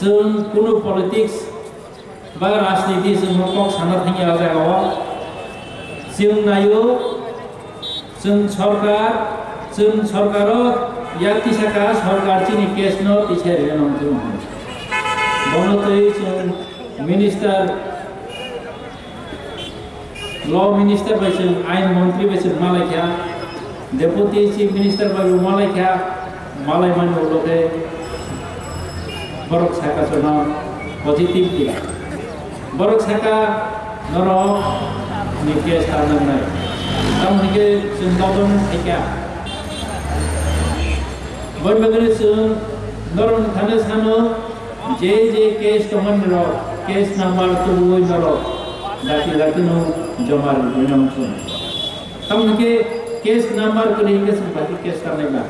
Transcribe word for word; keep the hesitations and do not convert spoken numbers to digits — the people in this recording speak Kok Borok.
Chwng kunu politics ba rajniti chwng kok sana thangya o jaga o. Chwng naio, chwng sorkar, chwng sorkar o yak tisaka sorkar chini case no tisai rwna nang chwng. Bono twi chwng minister, Law Minister bai chwng, Ain Montri bai chwng malai kha, Deputy Chief Minister bai bo malai kha, malai mani ulo khe borok saka chwngno positive khe. Borok saka norok ni case ta nangnai. Tamo hwnkhe chwng todong khai kha. Boni bagwi chwng norok thani sano je je case tongmani rok, case number tubui norok dati dati no joma rwgwi nang chwng. Tamo hwnkhe case number kwrwi hwnkhe chwng bai case ta nai ba.